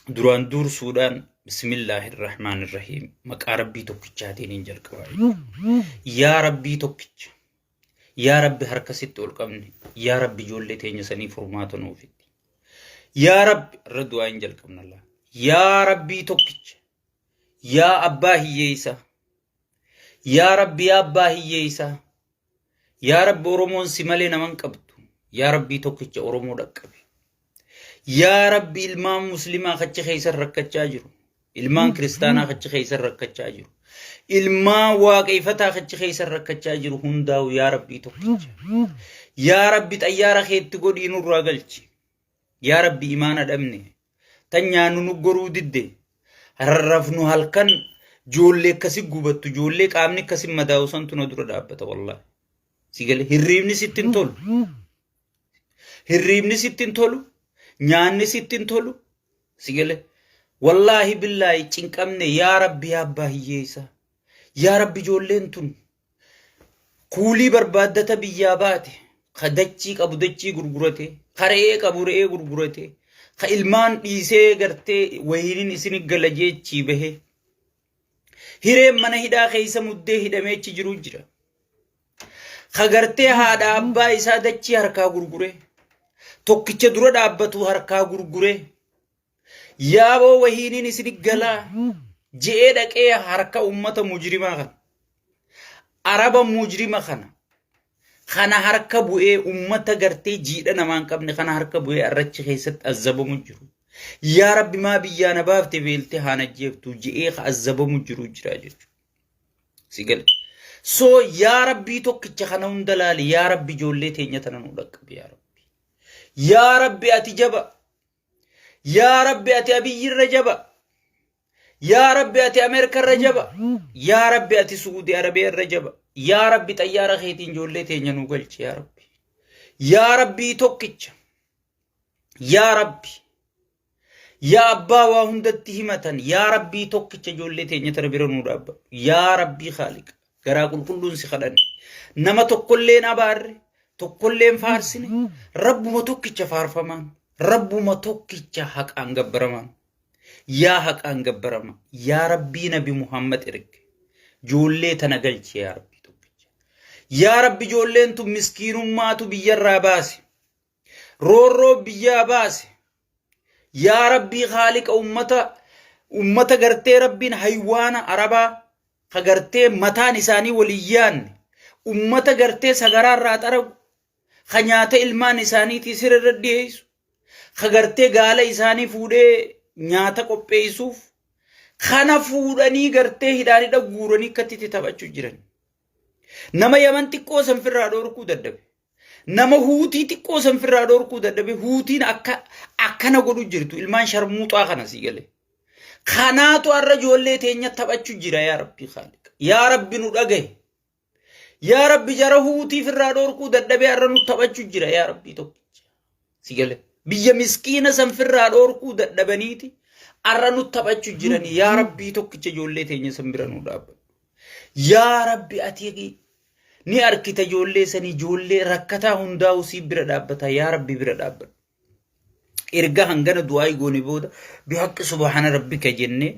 Duraan duursuudhaan bismillaahirrahmaanirrahiim maqaa Rabbii tokkichaatiin hin jalqaba. Yaa Rabbii tokkicha. Yaa Rabbi harka sitti ol qabne. Yaa Rabbi ijoollee teenya sanii furmaata nuuf itti. Yaa Rabbi irra du'aa hin jalqabna laa. Yaa Rabbii tokkicha. Yaa abbaa hiyyeessaa. Yaa Rabbi yaa abbaa hiyyeessaa. Yaa Rabbi Oromoon si malee nama hin qabdu. Yaa Rabbii tokkicha Oromoo dhaqqabi. Yaa Rabbi ilmaan muslimaa kachi keessan rakkachaa jiru. Ilmaan kiristaanaa kachi keessan rakkachaa jiru. Ilmaan waaqeeffataa kachi keessan rakkachaa jiru hundaa'u yaa Rabbii tokkicha. Yaa Rabbi xayyaara keetti godhii nurraa galchi. Yaa Rabbi imaana dhabne. Tan nyaannu nu goruu didde. Rarrafnu halkan ijoollee akkasi gubattu ijoollee qaamni akkasi madaa'u santu na dura dhaabbata wallaahi. Si galee hirriibni sitti hin tolu. Hirriibni sitti hin tolu. Nyaanni sitti hin tolu. Si galee wallaahi billaahi cinqamne yaa Rabbi yaa abbaa hiyyeessaa. Yaa Rabbi ijoolleen tun Kuulii barbaaddata biyyaa baate, ka dachii qabu dachii gurgurate, ka re'ee qabu re'ee gurgurate, ka ilmaan dhiisee gartee wayiniin isin gala jeechii bahe. Hireen mana hidhaa keessa muddee hidhamee achi jiru jira. Ka gartee haadha abbaa isaa dachii harkaa gurgure, tokkicha dura dhaabbatu harkaa gurgure, Yaaboo wahiiniin isin galaa je'ee dhaqee harka ummata mujrimaa kana. Araba mujrima kana. Kana harka bu'ee ummata gartee jiidha namaa hin qabne kana harka bu'ee arrachi keessatti azzabamu jiru. Yaa Rabbi maa biyyaa na baafte beelte haa na jeeftu je'ee ka azzabamu jiru jira jechuudha. Si gale. So yaa Rabbii tokkicha kana hunda laali yaa Rabbi ijoollee teenya tana nu dhaqqabi yaa Rabbi. Yaa Rabbi ati jaba. Yaa Rabbi ati Abiyyi irra jaba. Yaa Rabbi ati Ameerika irra jaba. Yaa Rabbi ati Su'uudi Arabiyaa irra jaba. Yaa Rabbi xayyaara keetiin ijoollee teenya nu galchi yaa Rabbi. Yaa Rabbii tokkicha. Yaa Rabbi. Yaa abbaa waa hundatti himatan. Yaa Rabbii tokkicha ijoollee teenya tana bira nuu dhaabbadhu. Yaa Rabbii Khaaliqa. Garaa qulqulluun si kadhanne. Nama tokkolleen abaarre, tokkolleen faarsine, Rabbuma tokkicha faarfamaan, Rabbuma tokkicha haqaan gabbaramaan. Yaa haqaan gabbarama, yaa Rabbii Nabi Muhammad erge. Ijoollee tana galchi yaa Rabbii tokkicha. Yaa Rabbi ijoolleen tun miskiinummaatu biyyarraa baase. Roorroo biyyaa baase. Yaa Rabbii Khaaliqa ummata ummata gartee Rabbiin haywaana Arabaa ka gartee mataan isaanii waliin yaanne ummata gartee sagaraa irraa xaragu ka nyaata ilmaan isaaniitii sirra irra dhiyeessu ka gartee gaala isaanii fuudhee nyaata qopheessuuf kana fuudhanii gartee hidhaan hidha guuranii akkatti itti taphachuu jiran. Nama Yaman xiqqoo san firraa dhorkuu dadhabe. Nama huutii xiqqoo san firraa dhorkuu dadhabe huutiin akka akkana godhu jirtu ilmaan sharmuuxaa kana sii galee. Kanaatu har'a ijoollee teenya taphachu jira yaa Rabbi Khaaliq. Yaa Rabbi nu dhagahi. Yaa Rabbi jara huutii firraa dhorkuu dadhabee har'a nu taphachu jira yaa Rabbi tokkicha. Si galee. Biyya miskiina san firraa dhorkuu dadhabaniiti har'a nu taphachu jirani yaa Rabbii tokkicha ijoollee teenya san bira nu dhaabbadhu. Yaa Rabbi ati Ni arkita ijoollee sanii ijoollee rakkataa hundaa'uu sii bira dhaabbata yaa rabbi bira dhaabbadhu. Erga hangana du'aa goone booda bihaqqi subhaana rabbika jennee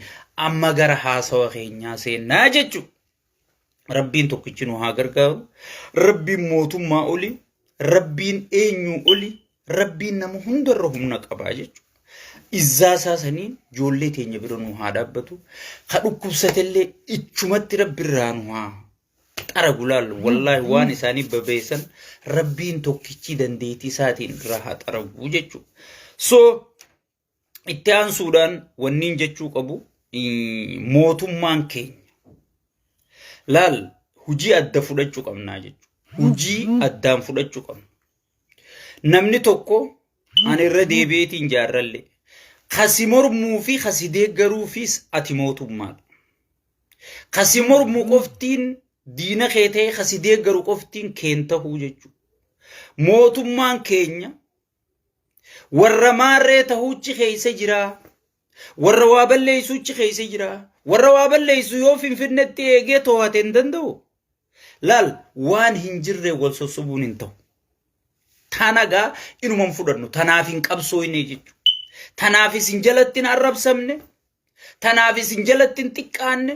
amma gara haasawa keenyaa seennaa jechuudha. Rabbiin tokkichi nu haa gargaaru. Rabbiin mootummaa oli. Rabbiin eenyuu oli. Rabbiin nama hundarra humna qabaa jechuudha. Izzaa isaa saniin ijoollee teenya bira nu haa dhaabbatu. Ka dhukkubsatellee ichumatti rabbi irraa nu haa xaragu laal wallaahi waan isaanii babeessan rabbiin tokkichi dandeettii isaatiin irraa haa xaragu jechuudha. So itti aansuudhaan wanniin jechuu qabu mootummaan keenya laal hujii adda fudhachuu qabnaa jechuudha. Hujii addaan fudhachuu qabna. Namni tokko ani irra deebi'eetiin jaarrallee kasi mormuu fi kasi deeggaruufis ati mootummaadha. Ka si mormu qoftiin diina kee ta'ee ka si deeggaru qoftiin keen tahuu jechuudha. Mootummaan keenya warra maarree tahuuchi keessa jira. Warra waa balleessuuchi keessa jira. Warra waa balleessu yoo Finfinnetti eegee to'ate hin danda'u. Laal waan hin jirre wal sossobuun hin ta'u. Tana gaa inuma hin fudhannu. Tanaaf hin qabsooyne jechuudha. Tanaaf isin jalatti hin arrabsamne. Tanaaf isin jalatti hin xiqqaanne.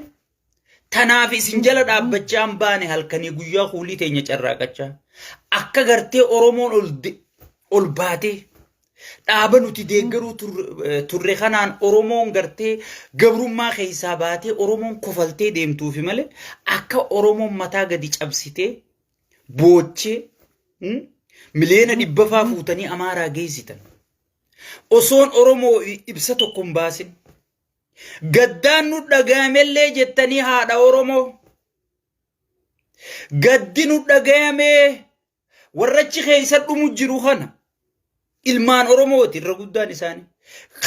Tanaaf isin jala dhaabbachaa hin baane halkanii guyyaa kuulii teenya carraaqachaa. Akka gartee Oromoon ol ol baatee dhaaba nuti deeggaruu turre kanaan Oromoon gartee gabrummaa keessaa baatee Oromoon kofaltee deemtuufi malee akka Oromoon mataa gadi cabsitee boochee miliyoona dhibbafaa fuutanii Amaaraa geessitan. Osoon Oromoo ibsa tokko hin baasin. Gaddaan nu dhagayamellee jettanii haadha Oromoo. Gaddi nu dhagayamee warra achi keessa dhumu jiru kana ilmaan Oromooti irra guddaan isaanii.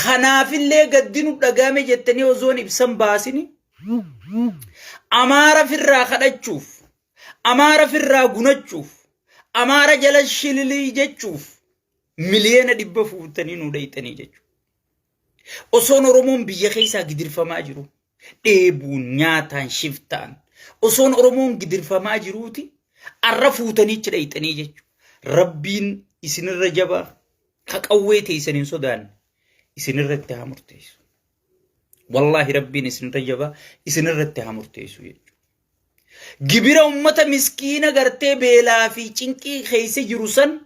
Kanaafillee gaddi nu dhagayame jettanii osoon ibsan baasini Amaara firraa kadhachuuf, Amaara firraa gunachuuf, Amaara jala shililii jechuuf 100,000,000 fuutanii nu dhayxanii jechuudha. Osoon Oromoon biyya keessaa gidirfamaa jiru, dheebuun, nyaataan, shiftaan, osoon Oromoon gidirfamaa jiruuti arra fuutanii achi dhayxanii jechuudha. Rabbiin isinirra jabaa ka qawwee teessan hin sodaanne isinirratti haa murteessu. Wallaahi Rabbiin isinirra jabaa isinirratti haa murteessu jechuudha. Gibira ummata miskiina gartee beelaa fi cinqii keessa jiru san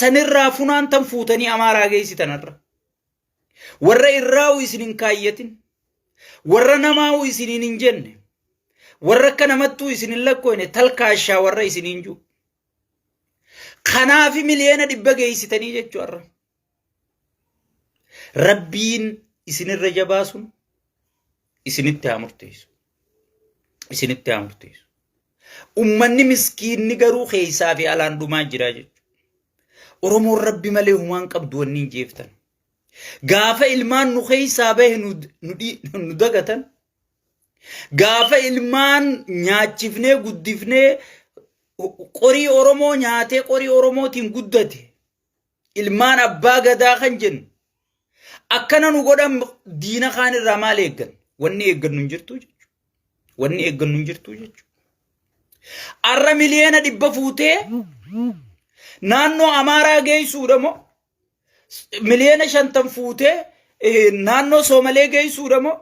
sanirraa funaantan fuutanii Amaaraa geessitan har'a. Warra irraa'u isin hin kaayyatin. Warra namaa'u isiniin hin jenne. Warra akka namattuu isin hin lakkoofne talkaashaa warra isiniin jiru. Kanaafi 100,000,000 geessitanii jechuu har'a. Rabbiin isinirra jabaa sun isinitti haa murteessu. Isinitti haa murteessu. Ummanni miskiinni garuu keessaa fi alaan dhumaa jira jechuudha. Oromoon rabbi malee humaan qabdu wanni hin jeeftan. Gaafa ilmaan nu keessaa bahe nu dagatan. Gaafa ilmaan nyaachifnee guddifnee qorii Oromoo nyaatee qorii Oromootiin guddate. Ilmaan abbaa gadaa kan jennu akkana nu godhan diina kaan irraa maal eeggan? Wanni eeggannu hin jirtu jechuudha. Wanni eeggannu hin jirtu jechuudha. Arra 100,000,000 fuutee naannoo Amaaraa geessuudha moo 50,000,000 fuutee naannoo Soomalee geessuudha moo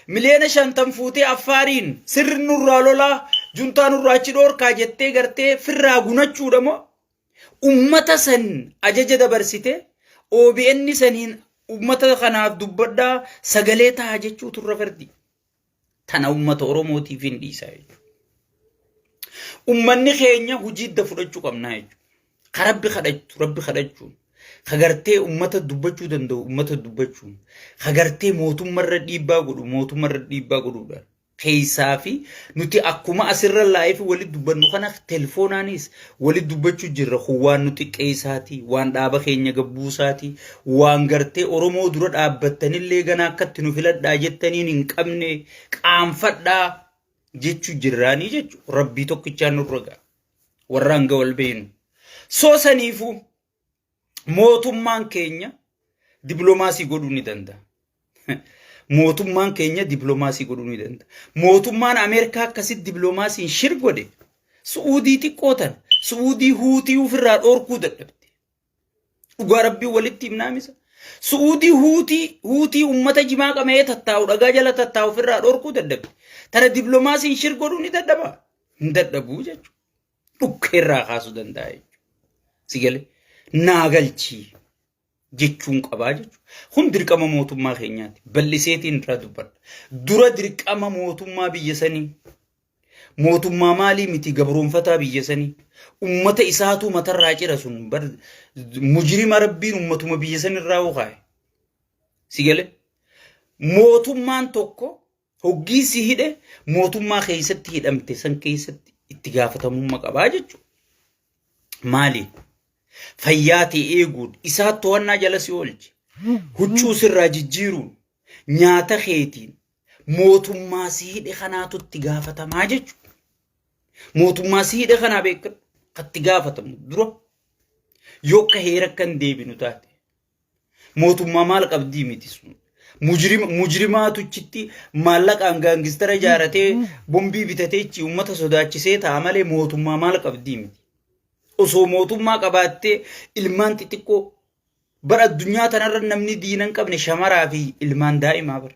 50,000,000 fuutee Affaariin sirri nurraa lolaa juntaa nurraa achi dhoorkaa jettee gartee firraa gunachuudha moo ummata san ajaja dabarsite OBN saniin ummata kanaaf dubbadhaa sagalee ta'a jechuu turra fardi. Tana ummata Oromootiif hin dhiisaa jechuudha. Ummanni keenya hojii idda fudhachuu qabnaa jechuudha. Ka rabbi kadhachuu rabbi kadhachuun ka gartee ummata dubbachuu danda'u ummata dubbachuun ka gartee mootummarra dhiibbaa godhu mootummarra dhiibbaa godhuudhaan keessaa fi nuti akkuma asirra laayifi walitti dubbannu kana telefoonaanis walitti dubbachuu jirra. Kun waan nu xiqqeessaati, waan dhaaba keenya gabbuusaati, waan gartee Oromoo dura dhaabbattanillee gana akkatti nu filadhaa jettaniin hin qabne qaanfadhaa jechuu jirraanii jechu rabbii tokkichaan nurra ga'a. Warra hanga wal beeknu. Soo saniifuu mootummaan keenya dippiloomaasii godhuu ni danda'a. Mootummaan keenya dippiloomaasii godhuu ni danda'a. Mootummaan Ameerikaa akkasitti dippiloomaasiin shir godhe Su'uudii xiqqoo tan Su'uudii huutii ofirraa dhoorkuu dadhabde. Dhugaa rabbii walitti himnaamisa. Su'uudii huutii huutii uummata jimaa qama'ee tattaa'u dhagaa jala tattaa'u ofirraa dhoorkuu dadhabde. Tana dippiloomaasiin shir godhuu ni dadhaba. Hin dadhabuu jechuudha. Dhukkeerraa kaasuu danda'a jechuudha. Si galee naa galchii jechuun qabaa jechuudha. Kun dirqama mootummaa keenyaati. Bal'iseetiin irraa dubbadha. Dura dirqama mootummaa biyya sanii. Mootummaa maalii miti gabroonfataa biyya sanii. Ummata isaatuu matarraa cira sun bar mujrima rabbiin ummatuma biyya sanirraa kaa'e. Si galee mootummaan tokko Hoggii si hidhe mootummaa keessatti hidhamte san keessatti itti gaafatamummaa qabaa jechuudha. Maali? Fayyaa tee eeguun isaa to'annaa jala si oolche. Huccuu sirraa jijjiiruun nyaata keetiin mootummaa si hidhe kanaatu itti gaafatamaa jechuudha. Mootummaa si hidhe kanaa beekadhu kan itti gaafatamu dura yoo akka heera akka hin deebinu taate. Mootummaa maal qabdii miti sun. Mujrimaatu achitti maallaqaan gaangistara ijaaratee bombii bitatee achi uummata sodaachisee ta'a malee mootummaa maal qabdii miti. Osoo mootummaa qabaattee ilmaan xixiqqoo Bar addunyaa tanarra namni diina hin qabne shamaraa fi ilmaan daa'imaa bar.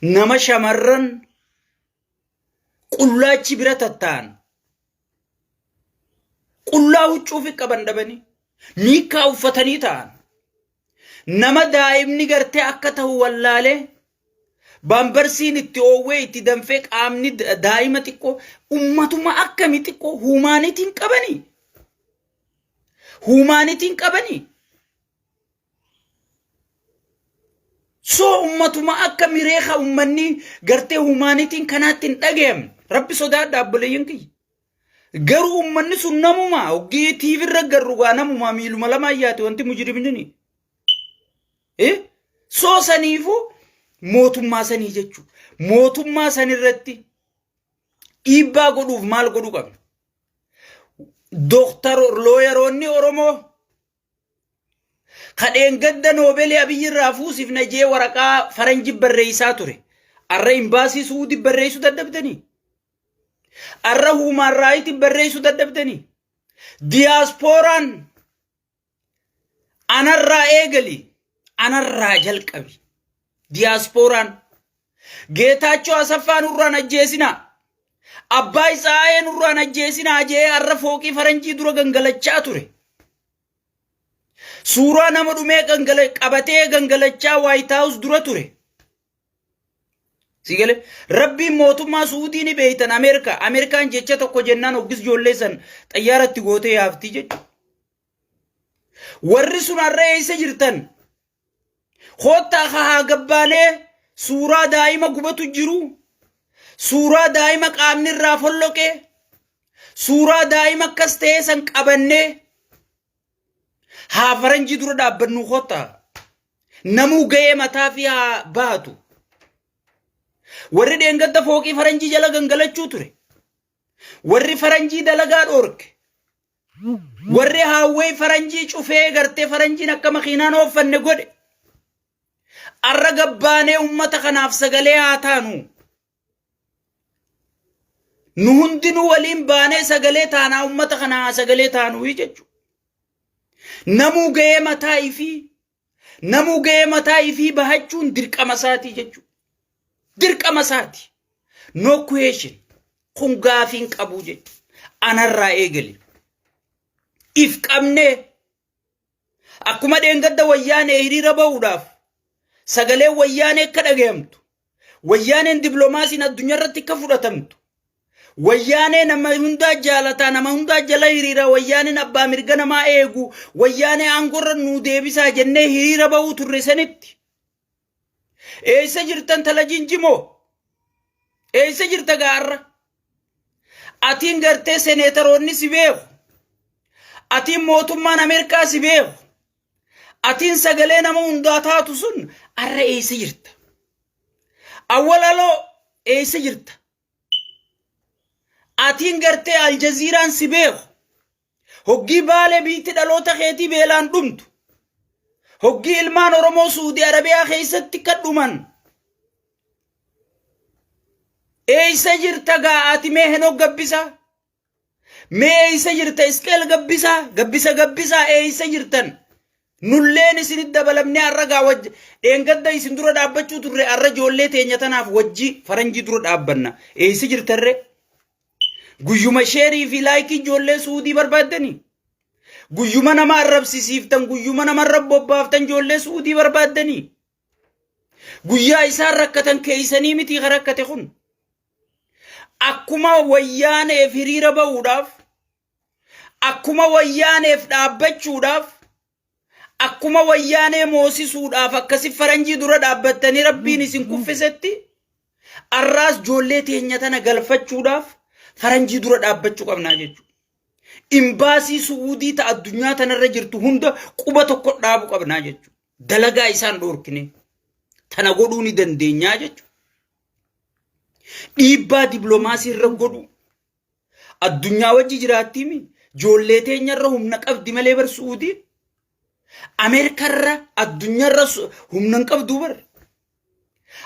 Nama shamarran qullaachi bira tatta'an qullaa huccuu fi qaban dhabanii miikkaa uffatanii ta'an nama daa'imni gartee akka ta'u wallaalee baambarsiin itti oowwee itti danfee qaamni daa'ima xiqqoo ummatuma akkami xiqqoo huumaanitiin qabanii huumaanitiin qabanii So ummatuma akka mireeka ummanni gartee humaanitiin kanaatti hin dhagayamne. Rabbi sodaadha obboleeyyan kiyya. Garuu ummanni sun namuma hoggii TV irra garru gaa namuma miiluma lamaan yaate wanti mujrimni. Eh? So saniifu mootummaa sanii jechuudha. Mootummaa sanirratti dhiibbaa godhuuf maal godhuu qabna? Dooktar looyaroonni Oromoo Ka dheengadda Noobeelii Abiyyi irraa fuusifna jee waraqaa faranji barreessaa ture. Arra imbaasii Suudi barreessuu dadhabdanii. Arra huumaan raayiti barreessuu dadhabdanii. Diyaaspooraan anarraa eegali anarraa jalqabi. Diyaaspooraan Geetaachoo Asaffaa nurraan ajjeesinaa. Abbaa Itsaayee nurraan ajjeesinaa jee arra fooqii faranjii dura gangalachaa ture. Suuraa nama dhumee qabatee gangalachaa Waayit Haawus dura ture. Si galee rabbiin mootummaa Suudii ni beeytan Ameerikaa. Ameerikaan jecha tokko jennaan hoggis ijoollee san xayyaaratti gootee yaaftii jechuudha. Warri sun har'a eessa jirtan? Koottaa haa gabbaanee suuraa daa'ima gubatu jiru. Suuraa daa'ima qaamni irraa folloqee. Suuraa daa'ima akkas ta'ee san qabannee haa faranjii dura dhaabbannu koottaa. Namuu ga'ee mataa fi haa baatu. Warri dheengadda fooqii faranjii jala gangalachuu ture. Warri faranjii dalagaa dhoorke. Warri haawwee faranjii cufee gartee faranjiin akka makiinaan ooffanne godhe. Arra gabbaanee ummata kanaaf sagalee haa taanu. Nu hundinuu waliin baanee sagalee taanaa ummata kanaa haa sagalee taanuu jechuudha. Namuu ga'ee mataa ifii namuu ga'ee mataa ifii bahachuun dirqama isaatii jechuudha. Dirqama isaati. No question. Kun gaafii hin qabuu jechuudha. Anarraa eegali. If qabnee akkuma dheengadda wayyaanee hiriira ba'uudhaaf sagaleen wayyaanee akka dhagayamtu wayyaaneen dippiloomaasiin addunyaa irratti akka fudhatamtu wayyaanee nama hundaa jaalataa nama hundaa jala hiriira wayyaaneen abbaa mirga namaa eegu wayyaanee aangorra nuu deebisaa jennee hiriira ba'uu turre sanitti eessa jirtan tala jinjimoo eessa jirta gaarra atiin gartee seneetaroonni si beeku atiin mootummaan Ameerikaa si beeku atiin sagalee nama hundaa taatu sun arra eessa jirta awwalaloo eessa jirta atiin gartee aljaziiraan si beeku hoggii baalee biitti dhaloota keetii beelaan dhumtu hoggii ilmaan Oromoo Suudi Arabiyaa keessatti kan dhuman eessa jirta gaa ati mee Henok Gabbisaa mee eessa jirta Isqeel Gabbisaa Gabbisa Gabbisaa eessa jirtan nulleen isinit dabalamnee har'a gaa wajji dheengadda isin dura dhaabbachuu turre har'a ijoollee teenya tanaaf wajji faranjii dura dhaabbanna eessa jirtarree Guyyuma sheerii fi laayikii ijoollee Suudii barbaaddanii? Guyyuma nama arrabsisiiftan, guyyuma nama irra bobbaaftan ijoollee Suudii barbaaddanii? Guyyaa isaan rakkatan keeysanii miti ka rakkate kun. Akkuma wayyaaneef hiriira ba'uudhaaf, akkuma wayyaaneef dhaabbachuudhaaf, akkuma wayyaanee moosisuudhaaf akkasi faranjii dura dhaabbattanii rabbiin isin kuffisetti arraas ijoollee teenya tana galfachuudhaaf faranjii dura dhaabbachuu qabnaa jechuudha. Imbaasii Su'uudii ta addunyaa tanarra jirtu hunda quba tokko dhaabu qabnaa jechuudha. Dalagaa isaan dhoorkine tana godhuu ni dandeenyaa jechuudha. Dhiibbaa dippiloomaasii irra godhuu Addunyaa wajji jiraattiimi. Ijoollee teenyarra humna qabdi malee bar Su'uudiin. Ameerikarra addunyaarra humna hin qabdu bar.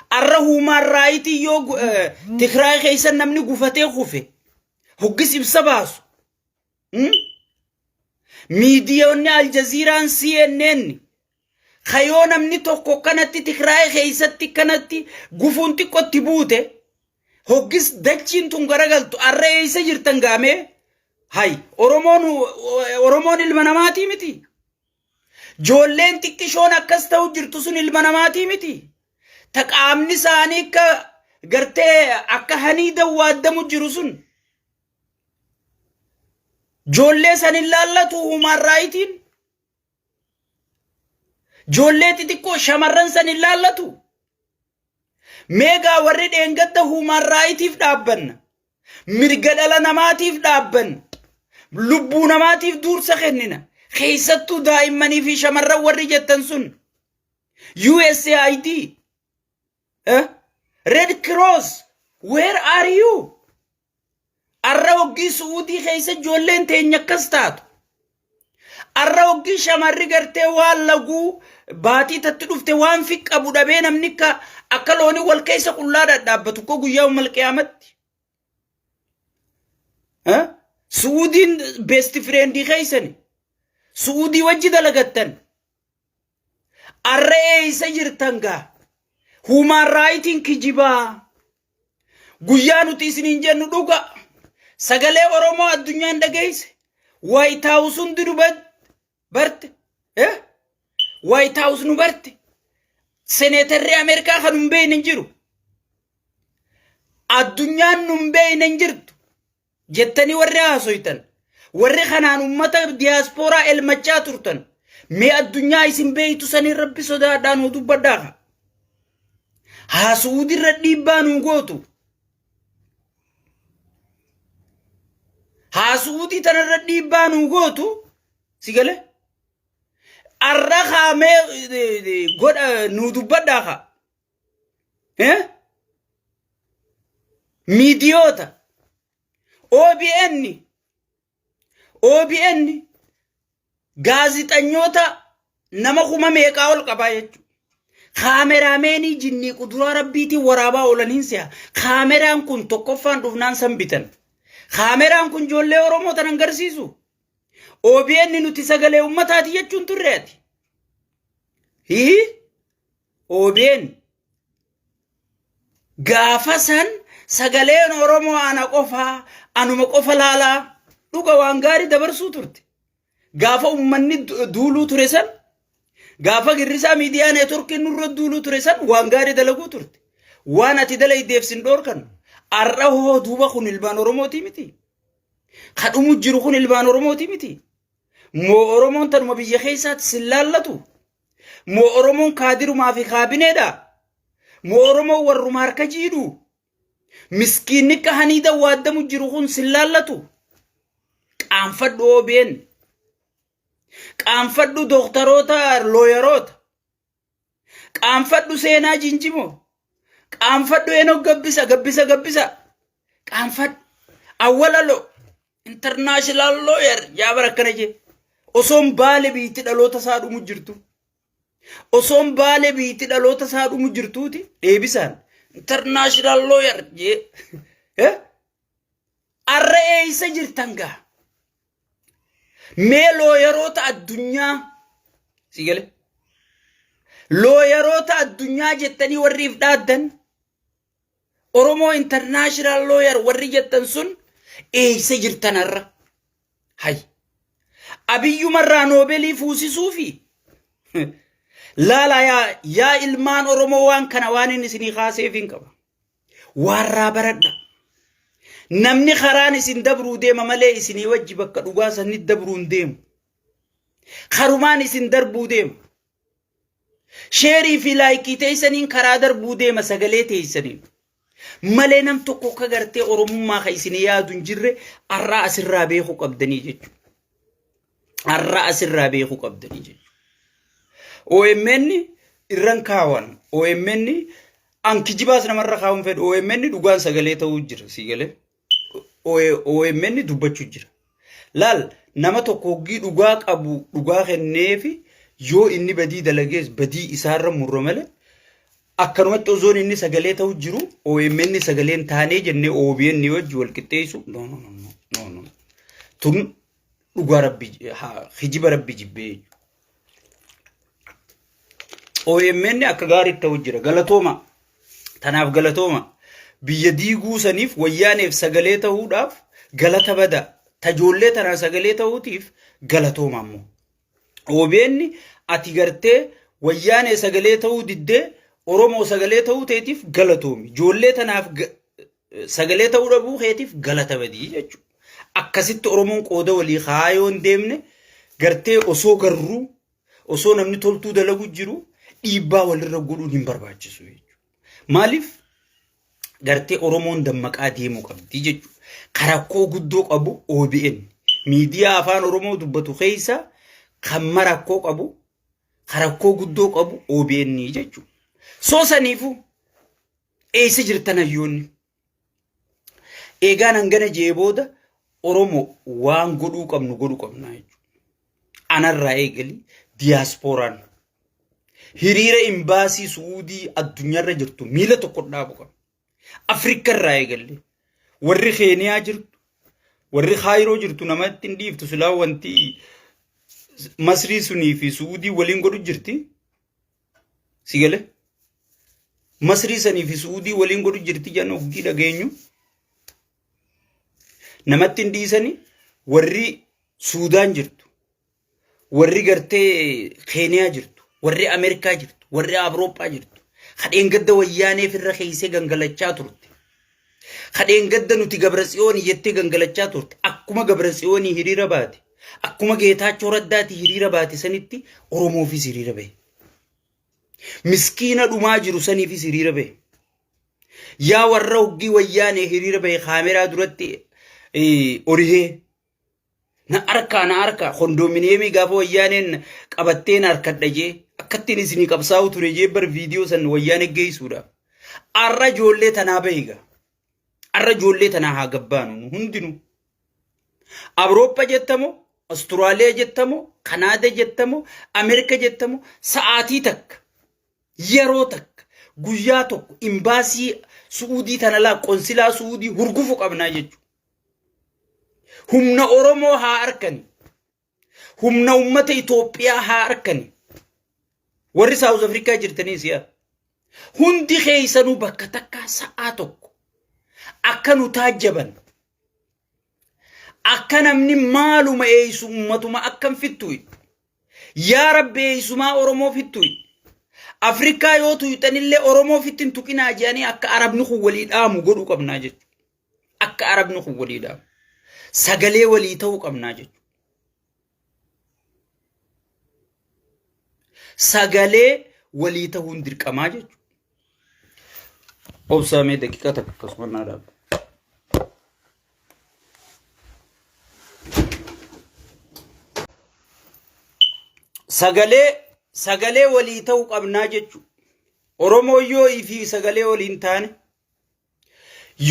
Arra huumaan raayitii yoo Tigraay keessa namni gufatee kufe hoggis ibsa baasu. Miidiyoonni Aljaziiraan CNN kayoo namni tokko kanatti Tigraay keessatti kanatti gufuun xiqqootti buute hoggis dachiin tun garagaltu arra eessa jirtan gaamee hay Oromoon ilma namaatii miti. Joolleen xiqqishoon akkas ta'u jirtu sun ilma namaatii miti. Ta qaamni isaanii akka gartee akka hanii waaddamu jiru sun. Joollee san hin laallatu human rightiin. Joollee xixiqqoo shamarran san hin laallatu. Meegaa warri dheengadda human rightiif dhaabbanna. Mirga dhala namaatiif dhaabbanna. Lubbuu namaatiif dursa kennina. Keessattuu daa'immanii fi shamarran warri jettan sun. USAID. Eh? Red Cross. Where are you? Arra hoggii Su'uudii keessa ijoolleen teenya akkas taatu. Arra hoggii shamarri gartee waan laguu baatii tatti dhufte waan fi qabu dhabee namni akka loonii wal keessa qullaa dhadhaabbatu koo guyyaa ummal qiyaamatti. Su'uudiin best friendii keessani. Su'uudii wajji dalagattan. Arra eessa jirtan gaa? Human rightiin kijibaa. Guyyaa nuti isiniin jennu dhuga. Sagalee Oromoo addunyaan dhageesse. White House hundi nu barte. White House nu barte. Seneetarri Ameerikaa kan hin beekne hin jiru. Addunyaan nu hin beekne hin jirtu. Jettanii warri haasoytan. Warri kanaan ummata diyaaspooraa elmachaa turtan. Mee addunyaa isin beektu sanii rabbi sodaadhaa nuu dubbadhaa. Haa Su'uudirra dhiibbaa nuu gootu. Haa Su'uudii tanarra dhiibbaa nuu gootu. Si galee? Arra kaamee godha nuu dubbadhaa kaa. Miidiyoota OBN gaazixanyoota nama kuma meeqaa ol qabaa jechuudha. Kaameeraameenii jinnii kuduraa rabbiitiin waraabaa oolaniin si'a. Kaameraan kun tokkoffaan dhufnaan san bitan. Kaameraan kun ijoollee Oromoo tan agarsiisu. OBN nuti sagalee ummataati jechuun turre ati. Hii? OBN gaafa san sagaleen Oromoo ana qofaa anuma qofa laalaa dhuga waan gaarii dabarsuu turte. Gaafa uummanni duuluu ture san gaafa girrisaa miidiyaa neetworkiin nurra duuluu ture san waan gaarii dalaguu turte. Waan ati dalaydeef sin dhoorkan har'a hoo duuba kun ilmaan Oromootii miti. Ka dhumu jiru kun ilmaan Oromootii miti. Moo Oromoon tanuma biyya keessaatti sin laallatu? Moo Oromoon kaadirumaa fi kaabineedha? Moo Oromoon warruma harka jiidhu? Miskiinni akka haniida waaddamu jiru kun sin laallatu? Qaanfadhu OBN. Qaanfadhu dooktaroota looyaroota. Qaanfadhu seenaa jinjimoo. Qaanfadhu Enook Gabbisa Gabbisa Gabbisa. Qaanfadhu. Awwalalo. International lawyer yaa bara akkana jee. Osoon baale biitti dhaloota isaa dhumu jirtu. Osoon baale biitti dhaloota isaa dhumu jirtuuti deebisaan. International lawyer jee. Arra eessa jirtan gaa? Mee looyaroota addunyaa si gale? Looyaroota addunyaa jettanii warri if dhaaddan Oromoo International Lawyer warri jettan sun eessa jirtan har'a? Hay. Abiyyumarraa Noobeelii fuusisuufi laala yaa ilmaan Oromoo waan kana waan inni isinii kaaseef hin qaba. Waarraa baradha. Namni karaan isin dabruu deema malee isinii wajji bakka dhugaa sanni dabruu hin deemu. Karumaan isin darbuu deema. Sheerii fi laayikii teessaniin karaa darbuu deema sagalee teessaniin. Malee nam tokko akka gartee Oromummaa kan isin yaadu hin jirre har'aa asirraa beekuu qabdanii jechuudha. Har'aa asirraa beekuu qabdanii jechuudha. OMN irran kaawan. OMN an kijibaas namarra kaawun fedhu. OMN dhugaan sagalee ta'uu jira sii galee. OMN dubbachuu jira. Laal nama tokko hoggii dhugaa qabu dhugaa kenneefi yoo inni badii dalagees badii isaarra murra malee akkanumatti osoon inni sagalee ta'u jiru OMN sagaleen taanee jennee OBN wajji wal qixxeessu no no no no no no. Tun Dhugaa rabbi hijiba rabbi jibbee jechuudha. OMN akka gaariitti ta'u jira. Galatooma. Tanaaf galatooma. Biyya diiguu saniif wayyaaneef sagalee ta'uudhaaf galata bada. Tajoollee tanaa sagalee ta'uutiif galatooma ammoo. OBN ati gartee wayyaanee sagalee ta'uu diddee Oromoo sagalee ta'uu teetiif galatoomi. Ijoollee tanaaf sagalee ta'uu dhabuu keetiif galata badii jechuudha. Akkasitti Oromoon qooda walii kaayoo hin deemne gartee osoo garruu osoo namni toltuu dalagu jiru dhiibbaa walirra godhuun hin barbaachisu jechuudha. Maaliif gartee Oromoon dammaqaa deemuu qabdi jechuudha. Karakkoo guddoo qabu OBN miidiyaa afaan Oromoo dubbatu keessa kan marakkoo qabu karakkoo guddoo qabu OBN jechuudha. Soo saniifuu eessa jirtan hayyoonni? Eegaan hangana jee booda Oromoo waan godhuu qabnu godhuu qabna jechuudha. Anarraa eegali diyaaspooraan hiriira imbaasii Su'uudii addunyaarra jirtu miila tokko dhaabu qabna. Afrikarraa eegalle warri Keeniyaa jirtu warri Kaayiroo jirtu namatti hin dhiiftu silaa wanti Masrii sunii fi Su'uudii waliin godhu jirti. Si gale? Masrii sanii fi Su'uudii waliin godhu jirti jedhan oggii dhageenyu. Namatti hin dhiisani warri Suudaan jirtu, warri gartee Keeniyaa jirtu, warri Ameerikaa jirtu, warri Awurooppaa jirtu. Kadheen gadda wayyaaneef irra keessee gangalachaa turte. Kadheen gadda nuti Gabratsiyoonii jettee gangalachaa turte. Akkuma Gabratsiyoonii hiriira baate, akkuma Geetaachoo Raddaati hiriira baate sanitti Oromoofis hiriira bahe. Miskiina dhumaa jiru saniifis hiriira bahe. Yaa warra hoggii wayyaanee hiriira bahe kaameraa duratti orihee na harkaa na harkaa kondoominiyeemii gaafa wayyaaneen qabattee na harkadha jee akkattiin isinii qabsaa'u ture jee bar viidiyoo san wayyaanee geessuudhaaf. Arra ijoollee tanaa bahiga. Arra ijoollee tanaa haa gabbaanu nu hundinuu. Awurooppa jettamo, Asturaaliyaa jettamo, Kanaada jettamo, Ameerika jettamo sa'aatii takka yeroo takka guyyaa tokko imbaasii Su'uudii tana laa qonsilaa Su'uudii hurgufu qabnaa jechuudha. Humna Oromoo haa arkani. Humna uummata Itoophiyaa haa arkani. Warri Saawuz Afrikaa jirtaniis yaa. Hundi keessanuu bakka takkaa sa'aa tokko akka nu taajjaban akka namni maaluma eeysu ummatuma akkam fittu yaa rabbi eeysumaa Oromoo fittu Afrikaa yoo tuyxanillee Oromoo fitti hin tuqinaa jedhanii akka Arabni kun walii dhaamu godhuu qabnaa jechuudha. Akka Arabni kun walii dhaamu. Sagalee walii ta'uu qabnaa jechuudha. Sagalee walii ta'uun dirqamaa jechuudha. Obsaa mee daqiiqaa takka akkasuma naa dhaabba. Sagalee sagalee walii ta'uu qabnaa jechuudha. Oromoo yoo ifii sagalee waliin taane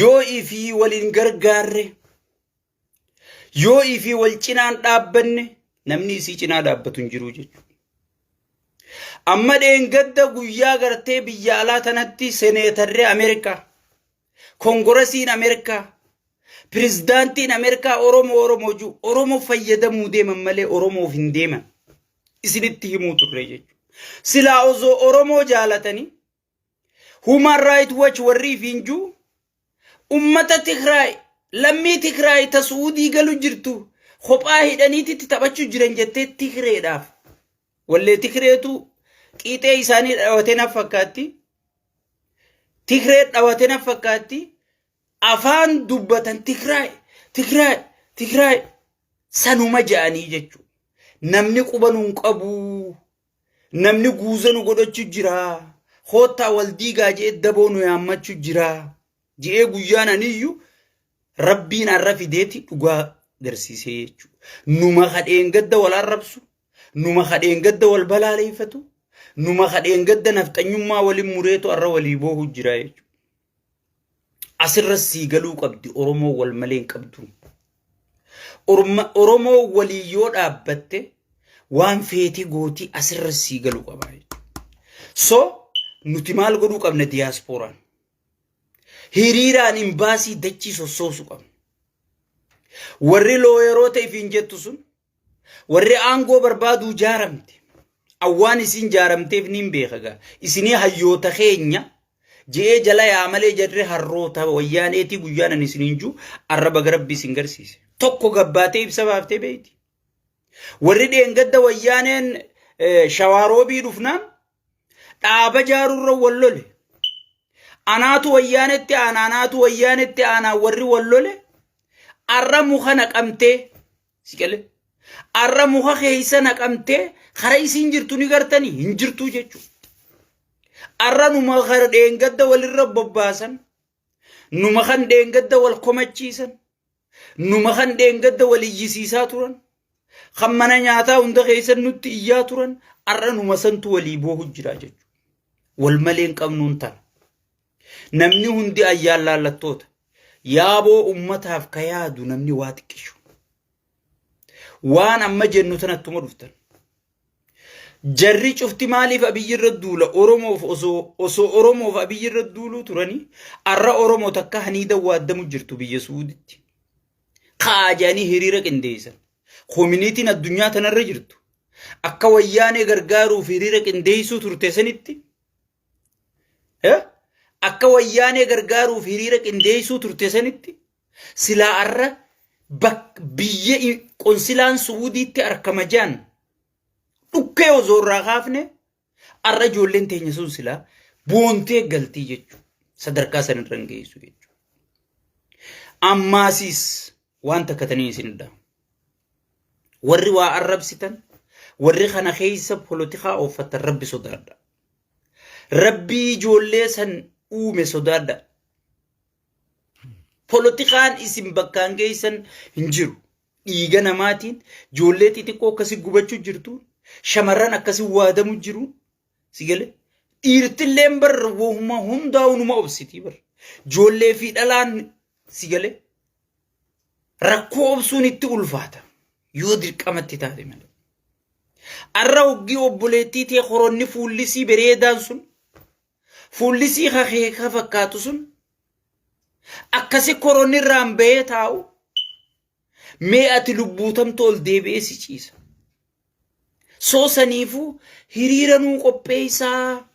yoo ifii waliin gargaarre Yoo ifii wal cinaan dhaabbanne namni isii cinaa dhaabbatu hin jiru jechuudha. Amma dheengadda guyyaa gartee biyya alaa tanatti seneetarri Ameerikaa, kongoresiin Ameerikaa, pirezidaantiin Ameerikaa Oromoo Oromoo jiru Oromoo fayyadamuu deeman malee Oromoof hin deeman. Isinitti himuu turre jechuudha. Silaa osoo Oromoo jaalatanii Human Rights Watch warri ifiin jiru ummata Tigraay lammii Tigraay ta Su'uudii galu jirtu kophaa hidhaniititti taphachuu jiran jettee Tigreedhaaf. Wallee Tigreetu qiixee isaanii dhawatee na fakkaatti. Tigree dhawatee na fakkaatti. Afaan dubbatan Tigraay Tigraay Tigraay sanuma ja'anii jechuudha. Namni quba nun qabu. Namni guuza nu godhachu jira. Koottaa wal diigaa je'ee daboo nu yaammachu jira. Je'ee guyyaan aniyyu rabbiin arra fideeti dhugaa garsiisee jechuudha. Numa kadheen gadda wal arrabsu, numa kadheen gadda wal balaaleeffatu, numa kadheen gadda nafxanyummaa waliin mureetu arra walii boohu jira jechuudha. Asirra sii galuu qabdi Oromoo wal malee hin qabdu. Oromoo walii yoo dhaabbatte waan feetii gootii asirra sii galuu qaba. So nuti maal godhuu qabna diyaaspooraan? Hiriiraan imbaasii dachii sossoosu qabna. Warri looyeroota ifiin jettu sun Warri aangoo barbaaduu jaaramte. Awwaan isiin jaaramteef niin beeka gaa. Isinii hayyoota keenya je'ee jala yaa malee jarri harroota wayyaaneetii guyyaan ani isiniin jiru arra baga rabbi isin garsiise. Tokko gabbaatee ibsa baaftee beeyti. Warri dheengadda wayyaaneen shawaaroobii dhufnaan dhaaba jaarurra wal lole. Anaatu wayyaanetti aana anaatu wayyaanetti aanaa warri wal lole arra muka naqamtee si gale arra muka keessa naqamtee kara isiin jirtu ni gartanii hin jirtuu jechuudha. Arra numa kara dheengadda walirra bobbaasan numa kan dheengadda wal komachiisan Numa kan dheengadda wal iyyisiisaa turan, kan mana nyaataa hunda keessa nutti iyyaa turan, har'a numa santu walii boohu jira jechuudha. Wal malee hin qabnuun tana. Namni hundi ayyaan laallattoota. Yaaboo ummataaf ka yaadu namni waa xiqqishu. Waan amma jennu tanattuma dhuftan. Jarri cufti maaliif Abiyyi irra duula Oromoof osoo osoo Oromoof Abiyyi irra duuluu turanii arra Oromoo takka haniida waaddamu jirtu biyya Suuditti. Ka'aa jedhanii hiriira qindeessan. Koominiitiin addunyaa tanarra jirtu. Akka wayyaanee gargaaruuf hiriira qindeessuu turte sanitti. Akka wayyaanee gargaaruuf hiriira qindeessuu turte sanitti Silaa arra biyya qonsilaan Su'uudiitti arkama jaan dhukkee osoo irraa kaafne arra ijoolleen teenya sun silaa boontee galtii jechuudha. Sadarkaa san irra hin geessu jechuudha. Ammaasiis waan takka tanii isin dhaama. Warri waa arrabsitan warri kana keessa polotikaa ooffattan rabbi sodaadha. Rabbii ijoollee san uume sodaadha. Polotikaan isin bakkaan geessan hin jiru. Dhiiga namaatiin ijoollee xixiqqoo akkasii gubachuu jirtu, shamarran akkasii waadamu jiru. Si galee? Dhiirtilleen bar wahuma hundaa'u numa obsitii bar. Ijoollee fi dhalaan si galee? Rakkoo obsuun itti ulfaata. Yoo dirqamatti taate malee. Arra hoggii obboleettii tee koronni fuullisii bareedaan sun Fuullisii kakeeka fakkaatu sun akkasi koronni irraan bahee taa'u mee ati lubbuutamtu ol deebi'ee si ciisa. Soo saniifuu hiriira nuu qopheessaa.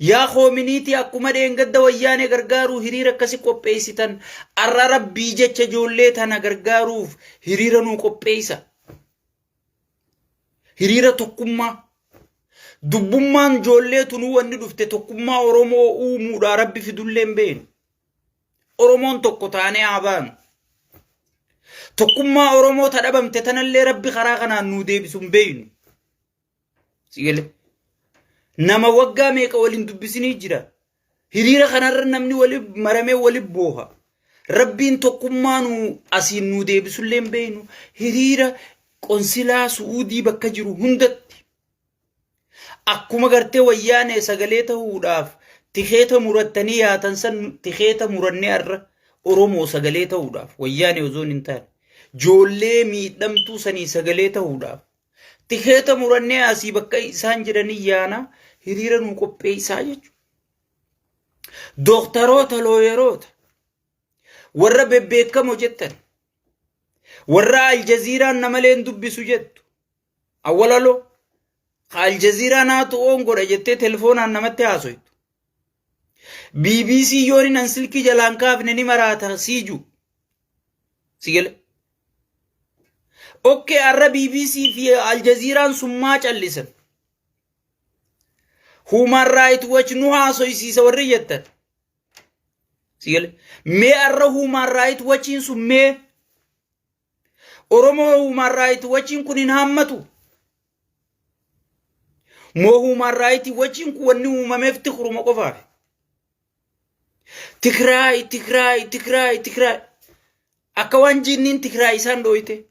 Yaa koominiitii akkuma dheengadda wayyaanee gargaaruu hiriira akkasi qopheessitan arra rabbii jecha ijoollee tana gargaaruuf hiriira nuu qopheessa. Hiriira tokkummaa. Dubbummaan ijoollee tunuu wanni dhufte tokkummaa Oromoo uumuudhaa rabbi fidullee hin beeknu. Oromoon tokko taanee haa baanu. Tokkummaa Oromoo ta dhabamte tanallee rabbi karaa kanaan nuu deebisu hin beeknu. Sigale. Nama waggaa meeqa waliin dubbisinii jira. Hiriira kanarra namni wali maramee wali booha. Rabbiin tokkummaa nu asiin nuu deebisullee hin beeknu. Hiriira qonsilaa Su'uudii bakka jiru hundatti. Akkuma gartee wayyaanee sagalee ta'uudhaaf tikeeta murattanii yaatan san tikeeta murannee har'a Oromoo sagalee ta'uudhaaf wayyaanee osoo hin taane. Joollee miidhamtuu sanii sagalee ta'uudhaaf Tikeeta murannee asii bakka isaan jiranii yaana hiriira nuu qopheessaa jechuudha. Dooktaroota looyeroota warra bebbeekamo jettan warra aljaziiraan namalee hin dubbisu jettu awwalaloo ka aljaziiraa naatu oon godha jettee telefoonaan namatti haasoytu. BBC yoon hin silkii jalaan kaafne ni maraata siiju. Si gale. Okkee har'a BBC fi Aljaziiraan sun maa callisan? Human Rights Watch nu haasoysiisa warri jettan. Si gale. Mee har'a Human Rights Watchiin sun mee Oromoo Human Rights Watchiin kun hin haammatu? Moo Human Rights Watchiin kun wanni uumameef tikruma qofaaf? Tigraay, Tigraay, Tigraay, Tigraay. Akka waan jinniin Tigraay isaan dhooyte.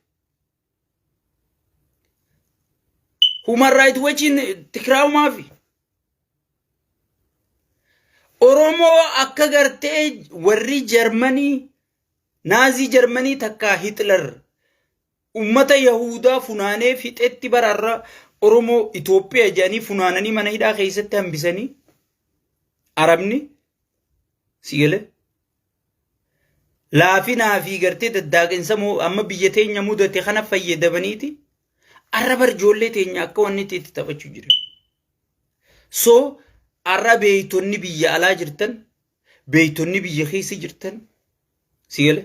Human Rights Watchiin Tigraayumaafi. Oromoo akka gartee warri Jarmanii, Naazii Jarmanii takkaa Hitler ummata Yahudaa funaanee fixetti bara har'a Oromoo Itoophiyaa jedhanii funaananii mana hidhaa keessatti hambisanii Arabni si galee. Laafinaa fi gartee daddaaqinsa moo amma biyya teenya mudate kana fayyadamaniiti arra bar ijoollee teenya akka wanni itti itti taphachuu jiran. So arra beeytonni biyya alaa jirtan, beeytonni biyya keessa jirtan, si gale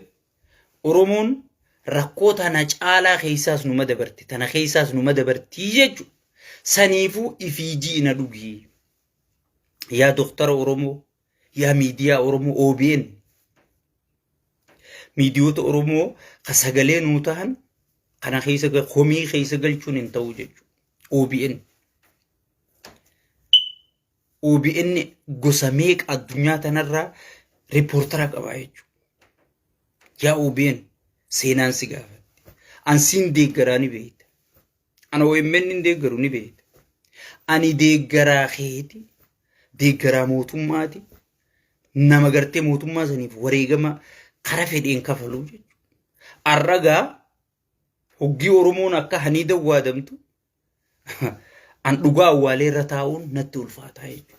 Oromoon rakkoo tana caalaa keessaas numa dabarti, tana keessaas numa dabartii jechuudha. Saniifuu ifii ji'ina dhugii. Yaa doktara Oromoo, yaa miidiyaa Oromoo OBN, miidiyoota Oromoo ka sagalee nuu tahan kana keessa komii keessa galchuun hin ta'u jechuudha. OBN. OBN gosa meeqa addunyaa tanarraa riippoortara qaba jechuudha. Yaa OBN, seenaan si gaafatti. An siin deeggaraa ni beekta. Ana OMN hin deeggaru ni beekta. Ani deeggaraa keeti, deeggaraa mootummaati, nama gartee mootummaa saniif wareegama kara fedheen kafaluu jechuudha. Arragaa hoggii Oromoon akka hanii dawwaadamtu an dhugaa awwaalee irra taa'uun natti ulfaataa jechuudha.